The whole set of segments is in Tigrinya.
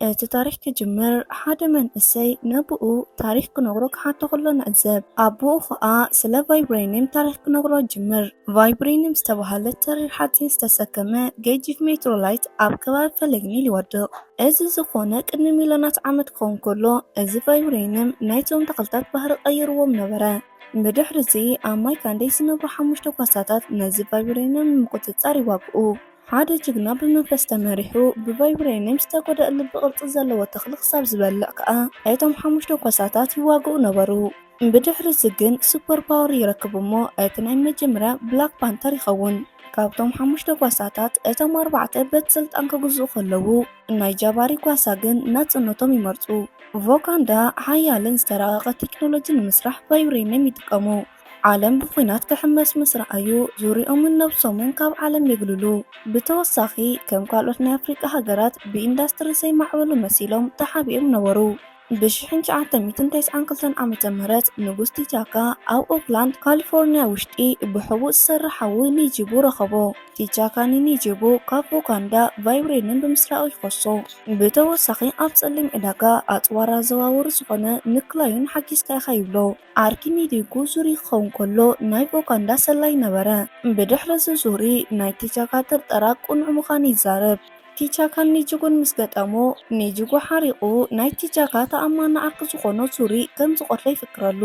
እቲ ታሪኽ ክጅምር ሓደ መንእሰይ ነብኡ ታሪኽ ክነግሮ ክሓቶ ከሎ ንዕዘብ። ኣቦኡ ኸኣ ስለ ቫይብሬኒየም ታሪኽ ክነግሮ ይጅምር። ቫይብሬኒየም ዝተባህለ ተሪር ሓጺን ዝተሰከመ ገጂፍ ሜትሮላይት ኣብ ከባቢ ፈለግ ኒል ይወድቕ። እዚ ዝኾነ ቅድሚ ሚልዮናት ዓመት ክኸውን ከሎ፣ እዚ ቫይብሬኒየም ናይቶም ተኽልታት ባህሪ ቀይርዎም ነበረ። ብድሕሪ እዚ ኣብ ማይካንደይ ዝነብሩ ሓሙሽተ ጓሳታት ነዚ ቫይብሬኒየም ንምቁጽጻር ይዋግኡ። ሓደ ጅግና ብመንፈስ ተመሪሑ ብቫይብሬኒየም ዝተጎድኣ ልቢ ቅርጺ ዘለዎ ተኽሊ ክሳብ ዝበልዕ ከኣ እቶም ሓሙሽተ ጓሳታት ይዋግኡ ነበሩ። ብድሕሪ እዚ ግን ሱፐር ፓወር ይረክብ እሞ እቲ ናይ መጀመርያ ብላክ ፓንተር ይኸውን። ካብቶም ሓሙሽተ ጓሳታት እቶም ኣርባዕተ በቲ ስልጣን ክግዝኡ ከለዉ ናይ ጃባሪ ጓሳ ግን ናጽነቶም ይመርጹ። ቮካንዳ ሓያልን ዝተራቐቐ ቴክኖሎጂ ንምስራሕ ቫይብሬኒየም ይጥቀሙ። ዓለም ብኲናት ክሕመስ ምስ ረኣዩ ዙሪኦምን ነብሶምን ካብ ዓለም የግልሉ። ብተወሳኺ ከም ካልኦት ናይ ኣፍሪቃ ሃገራት ብኢንዳስትሪ ዘይማዕበሉ መሲሎም ተሓቢኦም ነበሩ። ብ ሽሕን ትሽዓተ ሚእትን ተስዓን ክልተን ዓመተ ምህረት ንጉስ ቲቻካ ኣብ ኦክላንድ ካሊፎርኒያ ውሽጢ ብሕቡእ ዝሰርሕ ሓዊ ኒጂቡ ረኸቦ። ቲቻካ ንኒጂቡ ካብ ኡጋንዳ ቫይብሬኒየም ብምስራቑ ይኸሶ። ብተወሳኺ ኣብ ጸሊም ዕዳጋ ኣጽዋር ኣዘዋውሪ ዝኾነ ንክላዩን ሓጊዝካ ኢኻ ይብሎ። ዓርኪ ኒጂቡ ዙሪ ክኸውን ከሎ ናይ ኡጋንዳ ሰላይ ነበረ። ብድሕሪ እዚ ዙሪ ናይ ቲቻካ ጥርጠራ ቅኑዕ ምዃኑ ይዛረብ። ቲቻካን ኒጂጉን ምስ ገጠሙ፣ ኒጂጉ ሓሪቑ ናይ ቲቻካ ተኣማኒ ዓርኪ ዝኾኖ ዙሪ ከም ዝቐትሎ ይፍክረሉ።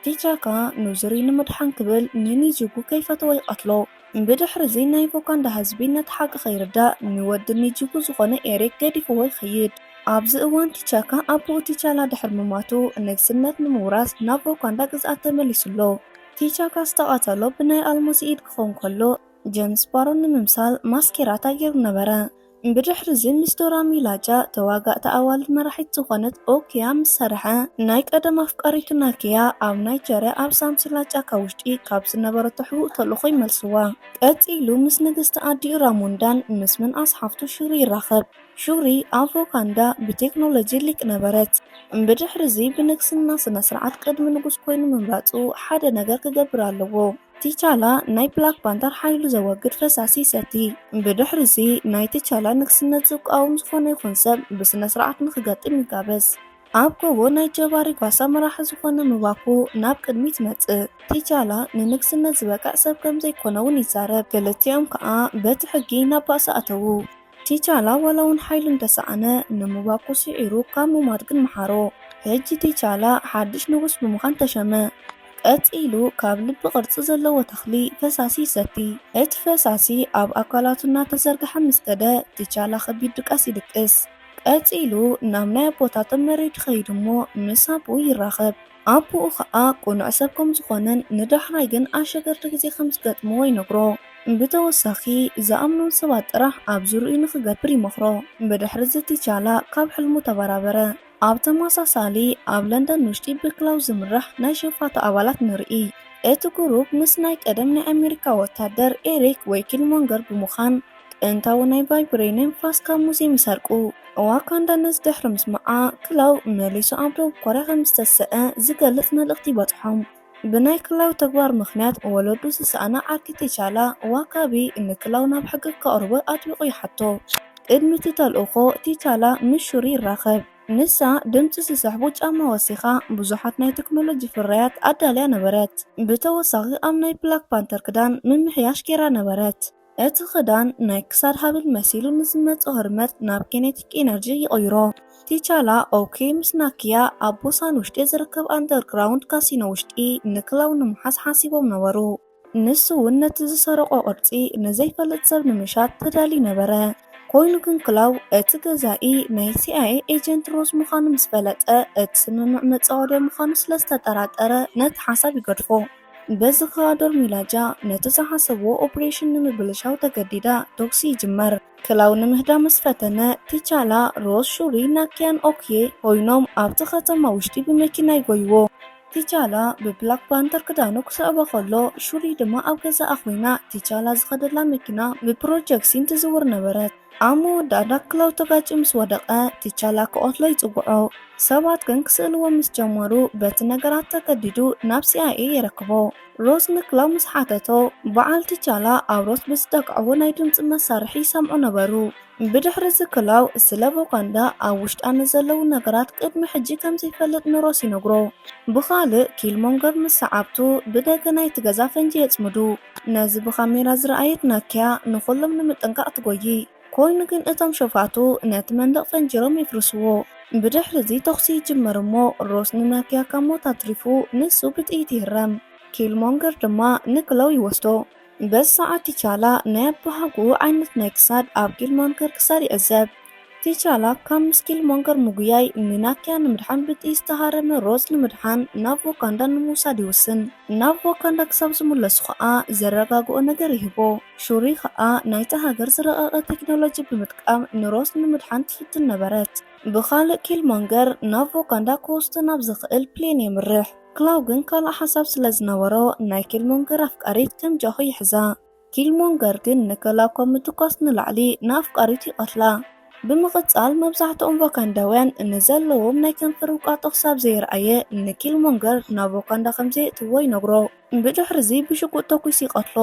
ቲቻካ ንዙሪ ንምድሓን ክብል ንኒጂጉ ከይፈተወ ይቐትሎ። ብድሕሪ እዚ ናይ ኡጋንዳ ህዝቢ ነቲ ሓቂ ከይርዳእ ንወዲ ኒጂጉ ዝኾነ ኤሪክ ገዲፍዎ ይኸይድ። ኣብዚ እዋን ቲቻካ ኣቦኡ ቲቻላ ድሕሪ ምማቱ ንግስነት ንምውራስ ናብ ኡጋንዳ ግዝኣት ተመሊሱ ኣሎ። ቲቻካ ዝተቐተሎ ብናይ ኣልሞዚ ኢድ ክኸውን ከሎ ጀምስ ባሮን ንምምሳል ማስኬራታ ገይሩ ነበረ። ብድሕሪ እዚ ምስ ዶራ ሚላጃ ተዋጋእቲ ኣዋልድ መራሒት ዝኾነት ኦኪያ ምስ ሰርሐ ናይ ቀደም ኣፍቃሪቱ ናኪያ ኣብ ናይጀርያ ኣብ ሳምሲላ ጫካ ውሽጢ ካብ ዝነበረቶ ሕቡእ ተልእኾ ይመልስዋ። ቀጺሉ ምስ ንግስቲ ኣዲኡ ራሞንዳን ምስ ምንኣስ ሓፍቱ ሹሪ ይራኸብ። ሹሪ ኣብ ኡጋንዳ ብቴክኖሎጂ ሊቅ ነበረት። ብድሕሪ እዚ ብንግስና ስነ ስርዓት ቅድሚ ንጉስ ኮይኑ ምምራጹ ሓደ ነገር ክገብር ኣለዎ። ቲቻላ ናይ ብላክ ፓንተር ሓይሉ ዘወግድ ፈሳሲ ይሰቲ። ብድሕሪ እዚ ናይ ቲቻላ ንግስነት ዝቃወም ዝኾነ ይኹን ሰብ ብስነ ስርዓት ንክገጥም ይጋበዝ። ኣብ ጎቦ ናይ ጀባሪ ጓሳ መራሒ ዝኾነ ምባኩ ናብ ቅድሚት ይመጽእ። ቲቻላ ንንግስነት ዝበቅዕ ሰብ ከም ዘይኮነ እውን ይዛረብ። ክልቲኦም ከኣ በቲ ሕጊ ናብ ባእሲ ኣተዉ። ቲቻላ ዋላ እውን ሓይሉ እንተሰኣነ ንምባኩ ስዒሩ ካብ ምሟት ግን ምሓሮ። ሕጂ ቲቻላ ሓድሽ ንጉስ ብምዃን ተሸመ። ቀጺሉ ካብ ልቢ ቅርጺ ዘለዎ ተኽሊ ፈሳሲ ይሰቲ። እቲ ፈሳሲ ኣብ ኣካላቱ እናተዘርግሐ ምስ ከደ ቲቻላ ከቢድ ድቃስ ይድቅስ። ቀጺሉ ናብ ናይ ኣቦታቶም መሬት ይኸይድ እሞ ምስ ኣቦኡ ይራኸብ። ኣቦኡ ኸኣ ቅኑዕ ሰብ ከም ዝኾነን ንዳሕራይ ግን ኣሸገርቲ ግዜ ከም ዝገጥምዎ ይነግሮ። ብተወሳኺ ዝኣምኖም ሰባት ጥራሕ ኣብ ዙርኡ ንኽገብር ይመኽሮ። ብድሕሪ እዚ ቲቻላ ካብ ሕልሙ ተበራበረ። ኣብ ተመሳሳሊ ኣብ ለንደን ውሽጢ ብክላው ዝምራሕ ናይ ሸፋቱ ኣባላት ንርኢ። እቲ ግሩፕ ምስ ናይ ቀደም ናይ ኣሜሪካ ወታደር ኤሪክ ወይ ኪልሞንገር ብምዃን ጥንታዊ ናይ ቫይብሬኒየም ፋስ ካብ ሙዚየም ይሰርቁ። ዋካንዳ ነዚ ድሕሪ ምስማዓ ክላው መሊሱ ኣብ ደቡብ ኮርያ ከም ዝተሰአ ዝገልጽ መልእኽቲ ይበጽሖም። ብናይ ክላው ተግባር ምኽንያት ወለዱ ዝሰኣነ ዓርኪ ቲቻላ ዋካቢ ንክላው ናብ ሕጊ ከቕርቦ ኣጥቢቑ ይሓቶ። ቅድሚ እቲ ተልእኾ ቲቻላ ምስ ሹሪ ይራኸብ። ንሳ ድምጺ ዝስሕቡ ጫማ ወሲኻ ብዙሓት ናይ ቴክኖሎጂ ፍርያት ኣዳልያ ነበረት። ብተወሳኺ ኣብ ናይ ብላክ ፓንተር ክዳን ምምሕያሽ ገይራ ነበረት። እቲ ክዳን ናይ ክሳድ ሃብል መሲሉ ንዝመጽእ ህርመት ናብ ኬኔቲክ ኢነርጂ ይቕይሮ። ቲቻላ ኦኬ ምስ ናኪያ ኣብ ቡሳን ውሽጢ ዝርከብ ኣንደርግራውንድ ካሲኖ ውሽጢ ንክላው ንምሓዝ ሓሲቦም ነበሩ። ንሱ እውን ነቲ ዝሰረቆ ቅርጺ ንዘይፈልጥ ሰብ ንምሻጥ ተዳልዩ ነበረ። ኮይኑ ግን ክላው እቲ ገዛኢ ናይ ሲኣይኤ ኤጀንት ሮዝ ምዃኑ ምስ ፈለጠ፣ እቲ ስምምዕ መጻወድያ ምዃኑ ስለ ዝተጠራጠረ ነቲ ሓሳብ ይገድፎ። በዚ ከኣ ዶርሚላጃ ነቲ ዝሓሰብዎ ኦፕሬሽን ንምብልሻው ተገዲዳ ተኩሲ ይጅመር። ክላው ንምህዳም ምስ ፈተነ፣ ቲቻላ፣ ሮዝ፣ ሹሪ፣ ናኪያን ኦክዬ ኮይኖም ኣብቲ ከተማ ውሽጢ ብመኪና ይጎይዎ። ቲቻላ ብብላክ ፓንተር ክዳኑ ክስዕቦ ከሎ፣ ሹሪ ድማ ኣብ ገዛኣ ኮይና ቲቻላ ዝኸደላ መኪና ብፕሮጀክሲን ትዝውር ነበረት። ኣብ መወዳእታ ክላው ተጋጭ ምስ ወደቐ፣ ቲቻላ ክቐትሎ ይጽውዖ። ሰባት ግን ክስእልዎ ምስ ጀመሩ፣ በቲ ነገራት ተገዲዱ ናብ ሲ ኣይ ኤ የረክቦ። ሮዝ ንክላው ምስ ሓተቶ፣ በዓል ቲቻላ ኣብ ሮዝ ብዝጠቅዕዎ ናይ ድምጺ መሳርሒ ይሰምዑ ነበሩ። ብድሕሪ እዚ ክላው ስለ ቮካንዳ ኣብ ውሽጣ ንዘለዉ ነገራት ቅድሚ ሕጂ ከም ዘይፈልጥ ንሮስ ይነግሮ። ብኻልእ ኪልሞንገር ምስ ሰዓብቱ ብደገ ናይቲ ገዛ ፈንጂ የጽምዱ። ነዚ ብኻሜራ ዝረኣየት ናኪያ ንኹሎም ንምጥንቃቕ ትጎዪ። ኮይኑ ግን እቶም ሸፋቱ ነቲ መንደቕ ፈንጂሮም የፍርስዎ። ብድሕሪ እዚ ተኹሲ ይጅመር እሞ ሮስ ንናኪያ ካብ ሞት ኣትሪፉ ንሱ ብጥይት ይህረም። ኪልሞንገር ድማ ንክላው ይወስዶ። በዚ ሰዓት ቲቻላ ናይ ኣቦሓጎኡ ዓይነት ናይ ክሳድ ኣብ ኪልሞንገር ክሳድ ይዕዘብ። ቲቻላ ካብ ምስ ኪልሞንገር ምጉያይ ንናኪያ ንምድሓን ብጥይት ዝተሃረመ ሮዝ ንምድሓን ናብ ዎካንዳ ንምውሳድ ይውስን። ናብ ዎካንዳ ክሳብ ዝምለሱ ኸኣ ዘረጋግኦ ነገር ይህቦ። ሹሪ ኸኣ ናይታ ሃገር ዝረቐቐ ቴክኖሎጂ ብምጥቃም ንሮዝ ንምድሓን ትፍትን ነበረት። ብኻልእ ኪልሞንገር ናብ ዎካንዳ ክወስዶ ናብ ዝኽእል ፕሌን የምርሕ። ክላው ግን ካልእ ሓሳብ ስለ ዝነበሮ ናይ ኪልሞንገር ኣፍቃሪት ከም ጃሆ ይሕዛ። ኪልሞንገር ግን ንክላው ካብ ምትኳስ ንላዕሊ ንኣፍቃሪቱ ይቐትላ። ብምቕጻል መብዛሕትኦም ዎካንዳውያን ንዘለዎም ናይ ከንፈር ውቃጦ ክሳብ ዘየርኣየ ንኪልሞንገር ናብ ዎካንዳ ከም ዘየእትዎ ይነግሮ። ብድሕሪ እዚ ብሽጉጥ ተኲሱ ይቐትሎ።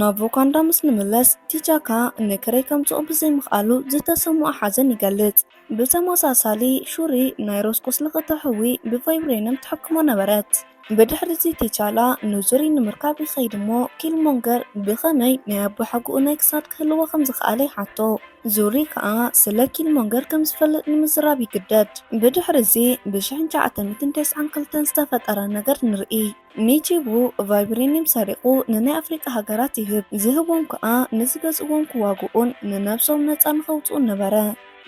ናብ ዎካንዳ ምስ ንምለስ ቲቻካ ንክረይ ከምጽኦ ብዘይምኽኣሉ ዝተሰምዖ ሓዘን ይገልጽ። ብተመሳሳሊ ሹሪ ናይ ሮዝ ቁስሊ ክተሕዊ ብቫይብሬኒየም ትሕክሞ ነበረት። ብድሕሪ እዚ ቲቻላ ንዙሪ ንምርካብ ይኸይድ እሞ ኪልሞንገር ብኸመይ ናይ ኣቦሓጎኡ ናይ ክሳድ ክህልዎ ከም ዝኸኣለ ይሓቶ። ዙሪ ከኣ ስለ ኪልሞንገር ከም ዝፈልጥ ንምዝራብ ይግደድ። ብድሕሪ እዚ ብሽሕን ትሽዓተ ሚእትን ተስዓን ክልተን ዝተፈጠረ ነገር ንርኢ። ኒቺጉ ቫይብሬኒየም ሰሪቑ ንናይ ኣፍሪቃ ሃገራት ይህብ። ዝህቦም ከኣ ንዝገዝእዎም ክዋግኡን ንነብሶም ነጻ ንኸውጽኡን ነበረ።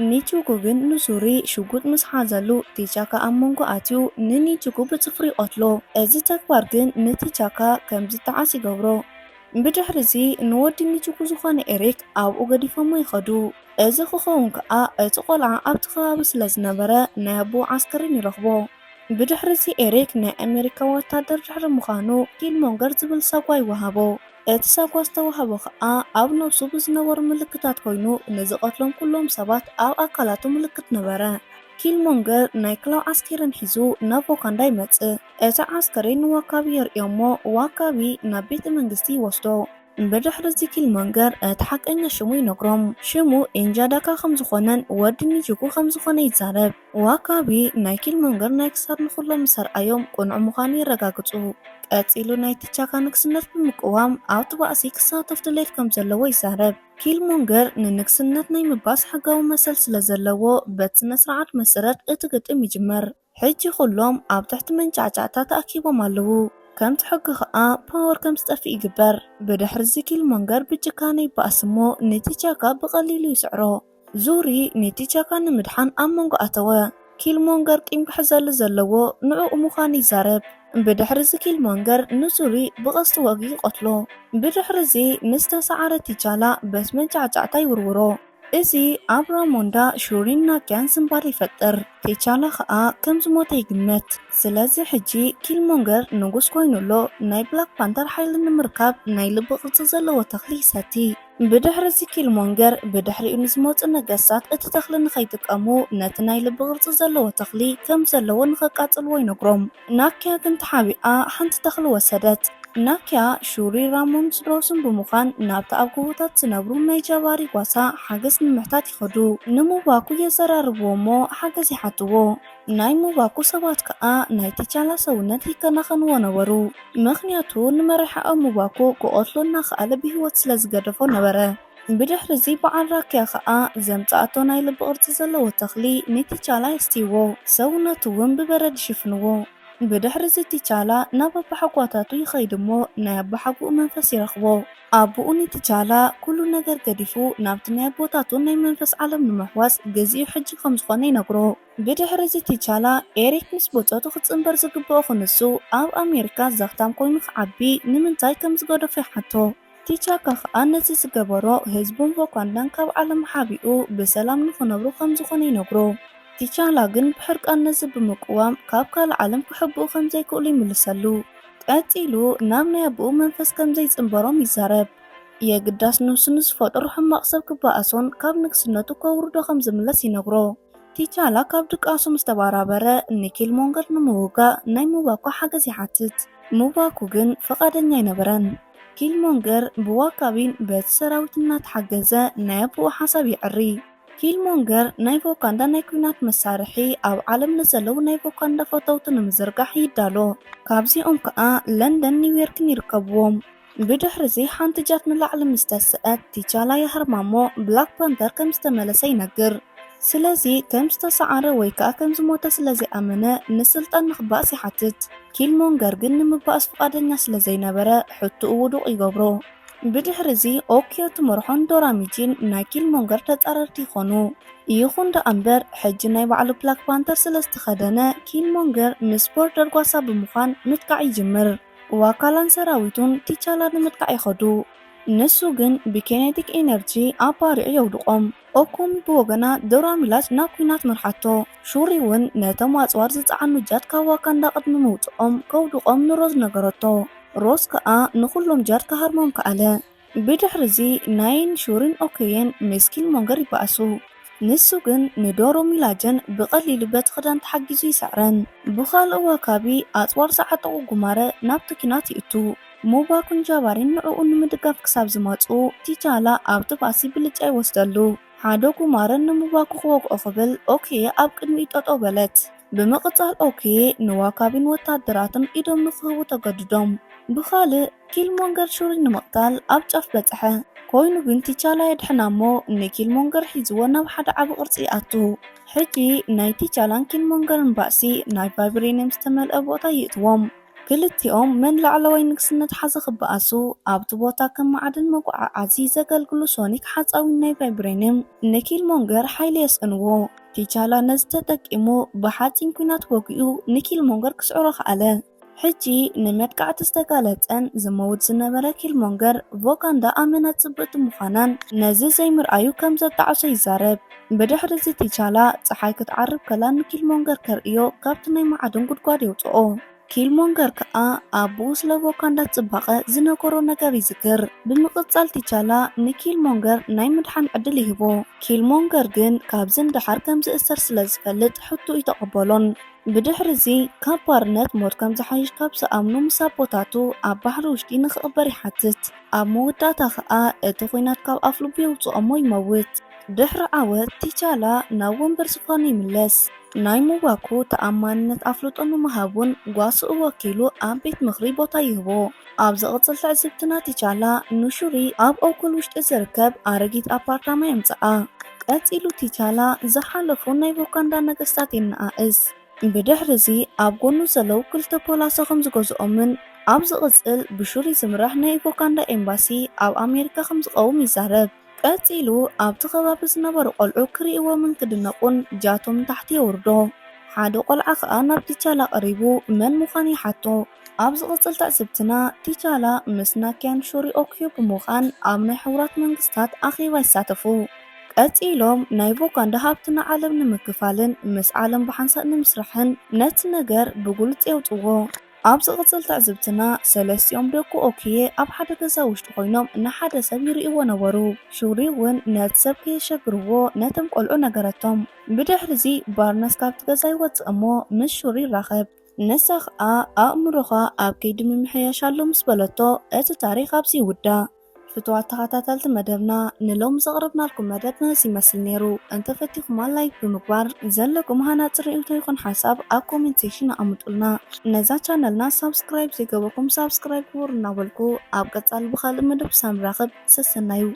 ኒቺጉ ግን ንዙሪ ሽጉጥ ምስ ሓዘሉ ቲቻካ ኣብ መንጎ ኣትዩ ንኒቺጉ ብጽፍሩ ይቐትሎ። እዚ ተግባር ግን ንቲቻካ ከም ዝጠዓስ ይገብሮ። ብድሕሪ እዚ ንወዲ ኒቺጉ ዝኾነ ኤሪክ ኣብኡ ገዲፎሞ ይኸዱ። እዚ ክኸውን ከኣ እቲ ቆልዓ ኣብቲ ከባቢ ስለ ዝነበረ ናይ ኣቦኡ ዓስከሬን ይረኽቦ። ብድሕሪ እዚ ኤሪክ ናይ ኣሜሪካ ወታደር ድሕሪ ምዃኑ ኪልሞንገር ዝብል ሳጓ ይወሃቦ። እቲ ሳጓ ዝተዋህቦ ከኣ ኣብ ነብሱ ብዝነበሩ ምልክታት ኮይኑ ንዝቐትሎም ኩሎም ሰባት ኣብ ኣካላቱ ምልክት ነበረ። ኪልሞንገር ናይ ክላው ዓስከሬን ሒዙ ናብ ዎካንዳ ይመጽእ። እቲ ዓስከሬን ንዋካቢ የርእዮ እሞ ዋካቢ ናብ ቤተ መንግስቲ ይወስዶ። ብድሕሪ እዚ ኪልሞንገር እቲ ሓቀኛ ሽሙ ይነግሮም። ሽሙ ኢንጃዳካ ከም ዝኾነን ወዲ ኒቺጉ ከም ዝኾነ ይዛረብ። ዋካቢ ናይ ኪልሞንገር ናይ ክሳድ ንኹሎም ምስ ኣርኣዮም ቅኑዕ ምዃኑ የረጋግጹ። ቀጺሉ ናይ ቲቻካ ንግስነት ብምቅዋም ኣብቲ ባእሲ ክሳተፍ ድሌት ከም ዘለዎ ይዛረብ። ኪልሞንገር ንንግስነት ናይ ምባስ ሕጋዊ መሰል ስለ ዘለዎ በቲ ስነ ስርዓት መሰረት እቲ ግጥም ይጅመር። ሕጂ ኩሎም ኣብ ትሕቲ መንጫዕጫዕታ ተኣኪቦም ኣለዉ። ከምቲ ሕጊ ኸኣ ፓወር ከም ዝጠፍእ ይግበር። ብድሕሪ እዚ ኪልሞንገር ብጭካነ ይበኣስ እሞ ንቲቻካ ብቐሊሉ ይስዕሮ። ዙሪ ንቲቻካ ንምድሓን ኣብ መንጎ ኣተወ። ኪልሞንገር ቂም ክሕዘሉ ዘለዎ ንዕኡ ምዃኑ ይዛረብ። ብድሕሪ እዚ ኪልሞንገር ንዙሪ ብቐስቲ ወጊኡ ይቐትሎ። ብድሕሪ እዚ ንዝተሰዓረ ቲቻላ በቲ መንጫዕጫዕታ ይውርውሮ። እዚ ኣብ ራሞንዳ ሹሪን ናኪያን ዝንባር ይፈጥር። ቴቻላ ኸኣ ከም ዝሞተ ይግመት። ስለዚ ሕጂ ኪልሞንገር ንጉስ ኮይኑ ኣሎ። ናይ ብላክ ፓንተር ሓይሊ ንምርካብ ናይ ልቢ ቅርጺ ዘለዎ ተኽሊ ይሰቲ። ብድሕሪ እዚ ኪልሞንገር ብድሕሪኡ ንዝመጹ ነገስታት እቲ ተኽሊ ንኸይጥቀሙ ነቲ ናይ ልቢ ቅርጺ ዘለዎ ተኽሊ ከም ዘለዎ ንኸቃጽልዎ ይነግሮም። ናኪያ ግን ተሓቢኣ ሓንቲ ተኽሊ ወሰደት። ናኪያ፣ ሹሪ፣ ራሞን ስድራውሱን ብምዃን ናብቲ ኣብ ጎቦታት ዝነብሩ ናይ ጃባሪ ጓሳ ሓገዝ ንምሕታት ይኸዱ። ንሙባኩ የዘራርብዎ እሞ ሓገዝ ይሓትዎ። ናይ ሙባኩ ሰባት ከኣ ናይ ቲቻላ ሰውነት ይከናኸንዎ ነበሩ። ምኽንያቱ ንመሪሕኣ ሙባኩ ክቐትሎ እናኸኣለ ብህይወት ስለ ዝገደፎ ነበረ። ብድሕሪ እዚ በዓል ራኪያ ከኣ ዘምጽኣቶ ናይ ልቢ ቅርጺ ዘለዎ ተኽሊ ንቲቻላ የስትይዎ። ሰውነቱ እውን ብበረድ ይሽፍንዎ። ብድሕሪ እዚ ቲቻላ ናብ ኣባሓጓታቱ ይኸይድ እሞ ናይ ኣባሓጎኡ መንፈስ ይረኽቦ። ኣቦኡ ንቲቻላ ኩሉ ነገር ገዲፉ ናብቲ ናይ ኣቦታቱ ናይ መንፈስ ዓለም ንምሕዋስ ግዚኡ ሕጂ ከም ዝኾነ ይነግሮ። ብድሕሪ እዚ ቲቻላ ኤሪክ ምስ ብጾቱ ክጽንበር ዝግብኦ ክንሱ ኣብ ኣሜሪካ ዘኽታም ኮይኑ ክዓቢ ንምንታይ ከም ዝገደፎ ይሓቶ። ቲቻካ ከኣ ነዚ ዝገበሮ ህዝቡን ቮኳንዳን ካብ ዓለም ሓቢኡ ብሰላም ንኽነብሩ ከም ዝኾነ ይነግሮ። ቲቻላ ግን ብሕርቃን ነዚ ብምቅዋም ካብ ካልእ ዓለም ክሕብኡ ከም ዘይክእሉ ይምልሰሉ። ቀጺሉ ናብ ናይ ኣቦኡ መንፈስ ከም ዘይጽንበሮም ይዛረብ። የግዳስ ንሱ ንዝፈጠሮ ሕማቕ ሰብ ክበኣሶን ካብ ንግስነቱ ከውርዶ ከም ዝምለስ ይነግሮ። ቲቻላ ካብ ድቃሱ ምስ ተባራበረ ንኪልሞንገር ንምውጋእ ናይ ሙባኮ ሓገዝ ይሓትት። ሙባኮ ግን ፈቓደኛ ኣይነበረን። ኪልሞንገር ብዋካቢን በቲ ሰራዊት እናተሓገዘ ናይ ኣቦኡ ሓሳብ የዕሪ። ኪልሞንገር ናይ ቮካንዳ ናይ ኲናት መሳርሒ ኣብ ዓለም ንዘለዉ ናይ ቮካንዳ ፈተውቲ ንምዝርጋሕ ይዳሎ። ካብዚኦም ከኣ ለንደን ኒውዮርክን ይርከብዎም። ብድሕሪ እዚ ሓንቲ ጃት ንላዕሊ ምስ ተስአት ቲቻላ የህርማ እሞ ብላክ ፓንተር ከም ዝተመለሰ ይነግር። ስለዚ ከም ዝተሰዓረ ወይ ከኣ ከም ዝሞተ ስለ ዘይኣመነ ንስልጣን ንኽባእስ ይሓትት። ኪልሞንገር ግን ንምባእስ ፍቓደኛ ስለ ዘይነበረ ሕቶኡ ውዱቕ ይገብሮ። ብድሕሪ እዚ ኦኪዮ ትመርሖን ዶራሚጂን ናይ ኪልሞንገር ተጻረርቲ ይኾኑ። ይኹን ደኣ እምበር ሕጂ ናይ ባዕሉ ብላክ ፓንተር ስለ ዝተኸደነ ኪልሞንገር ምስ ቦርደር ጓሳ ብምዃን ምጥቃዕ ይጅምር። ዋካላን ሰራዊቱን ቲቻላ ንምጥቃዕ ይኸዱ። ንሱ ግን ብኬኔቲክ ኤነርጂ ኣባሪዑ የውድቖም። ኦኮሚ ብወገና ዶራሚላጅ ናብ ኲናት መርሓቶ። ሹሪ እውን ነቶም ኣጽዋር ዝጸዓኑ ጃት ካብ ዋካንዳ ቅድሚ ምውጽኦም ከውድቖም ንሮዝ ነገረቶ። ሮዝ ከኣ ንኹሎም ጃት ክሃርሞም ከኣለ። ብድሕሪ እዚ ናይን ሹሪን ኦኮየን ምስ ኪልሞንገር ይበኣሱ። ንሱ ግን ንዶራሚላጅን ብቐሊሉ በቲ ክዳን ተሓጊዙ ይስዕረን። ብኻልእ ዋካቢ ኣጽዋር ዝዓጠቑ ጉማረ ናብቲ ኲናት ይእቱ። ሙባኩን ጃባሪን ንዕኡ ንምድጋፍ ክሳብ ዝመጽኡ ቲቻላ ኣብቲ ባእሲ ብልጫ ይወስደሉ። ሓደ ጉማረ ንሙባኩ ክወግኦ ክብል ኦኬ ኣብ ቅድሚኡ ጠጠው በለት። ብምቕጻል ኦኬ ንዋካቢን ወታደራትን ኢዶም ንኽህቡ ተገድዶም። ብኻልእ ኪልሞንገር ሹሪ ንምቕታል ኣብ ጫፍ በጽሐ። ኮይኑ ግን ቲቻላ የድሕና እሞ ንኪልሞንገር ሒዝዎ ናብ ሓደ ዓቢ ቅርጺ ይኣቱ። ሕጂ ናይ ቲቻላን ኪልሞንገርን ባእሲ ናይ ቫይብሬኒየም ዝተመልአ ቦታ ይእትዎም። ክልቲኦም መን ላዕለዋይ ንግስነት ሓዘ ክበኣሱ ኣብቲ ቦታ ከም መዓድን መጓዓዓዚ ዘገልግሉ ሶኒክ ሓፃዊን ናይ ቫይብሬኒየም ንኪልሞንገር ሓይሊ የስእንዎ። ቲቻላ ነዚ ተጠቂሙ ብሓፂን ኲናት ወጊኡ ንኪልሞንገር ክስዕሮ ከኣለ። ሕጂ ንመጥቃዕቲ ዝተጋለጸን ዝመውት ዝነበረ ኪልሞንገር ቮካንዳ ኣመና ጽብቕቲ ምዃናን ነዚ ዘይምርኣዩ ከም ዘጣዕሶ ይዛረብ። ብድሕሪ እዚ ቲቻላ ጸሓይ ክትዓርብ ከላ ንኪልሞንገር ከርእዮ ካብቲ ናይ መዓድን ጉድጓድ የውጽኦ። ኪልሞንገር ከኣ ኣቦኡ ስለ ቮካንዳ ጽባቐ ዝነገሮ ነገር ይዝክር። ብምቕጻል ቲቻላ ንኪልሞንገር ናይ ምድሓን ዕድል ይህቦ። ኪልሞንገር ግን ካብዚ ንደሓር ከም ዝእሰር ስለ ዝፈልጥ ሕቶ ይተቐበሎን። ብድሕሪ እዚ ካብ ባርነት ሞት ከም ዝሓይሽ ካብ ዝኣምኑ ምስ ኣቦታቱ ኣብ ባሕሪ ውሽጢ ንኽቕበር ይሓትት። ኣብ መወዳእታ ከኣ እቲ ኲናት ካብ ኣፍልቡ የውጽኦሞ ይመውት። ድሕሪ ዓወት ቲቻላ ናብ ወንበር ዝፋኑ ይምለስ። ናይ ሙባኩ ተኣማንነት ኣፍልጦ ንምሃብ እውን ጓስኡ ወኪሉ ኣብ ቤት ምኽሪ ቦታ ይህቦ። ኣብ ዝቕጽል ትዕዝብትና ቲቻላ ንሹሪ ኣብ ኦኩል ውሽጢ ዝርከብ ኣረጊት ኣፓርታማ የምጽኣ። ቀጺሉ ቲቻላ ዝሓለፉ ናይ ቮካንዳ ነገስታት የነኣእስ። ብድሕሪ እዚ ኣብ ጎኑ ዘለዉ ክልተ ፖላሶ ከም ዝገዝኦምን ኣብ ዝቕጽል ብሹሪ ዝምራሕ ናይ ቮካንዳ ኤምባሲ ኣብ ኣሜሪካ ከም ዝቐውም ይዛረብ። ቀጺሉ ኣብቲ ከባቢ ዝነበሩ ቆልዑ ክርእይዎምን ክድነቑን ጃቶም ንታሕቲ የውርዶ። ሓደ ቆልዓ ከኣ ናብ ቲቻላ ቀሪቡ መን ምዃኑ ይሓቶ። ኣብ ዝቕጽል ትዕዝብትና ቲቻላ ምስ ናኪያን ሹሪ ኦክዮ ብምዃን ኣብ ናይ ሕቡራት መንግስታት ኣኼባ ይሳተፉ። ቀጺሎም ናይ ቮካንዳ ሃብቲ ንዓለም ንምክፋልን ምስ ዓለም ብሓንሳእ ንምስራሕን ነቲ ነገር ብግሉጽ የውጽዎ። ኣብ ዝቕጽል ትዕዝብትና ሰለስቲኦም ደቁ ኦክየ ኣብ ሓደ ገዛ ውሽጢ ኮይኖም ንሓደ ሰብ ይርእይዎ ነበሩ። ሹሪ እውን ነቲ ሰብ ከየሸግርዎ ነቶም ቆልዑ ነገረቶም። ብድሕሪ እዚ ባርነስ ካብቲ ገዛ ይወጽእ እሞ ምስ ሹሪ ይራኸብ። ንሳ ኸኣ ኣእምሮኻ ኣብ ከይዲ ምምሕያሽ ኣሎ ምስ በለቶ እቲ ታሪኽ ኣብዚ ይውዳእ። ፍቱዋት ተኸታተልቲ መደብና ንሎሚ ዘቕረብናልኩም መደብ ነዚ ይመስል ነይሩ። እንተፈቲኹማ ላይክ ብምግባር ዘለኩም ሃናጺ ርእይቶ ይኹን ሓሳብ ኣብ ኮሜንት ሴክሽን ኣቐምጡልና። ነዛ ቻነልና ሳብስክራይብ ዘይገበርኩም ሳብስክራይብ ግበሩ እናበልኩ ኣብ ቀጻሊ ብኻልእ መደብ ክሳብ ንራኸብ ሰሰናዩ።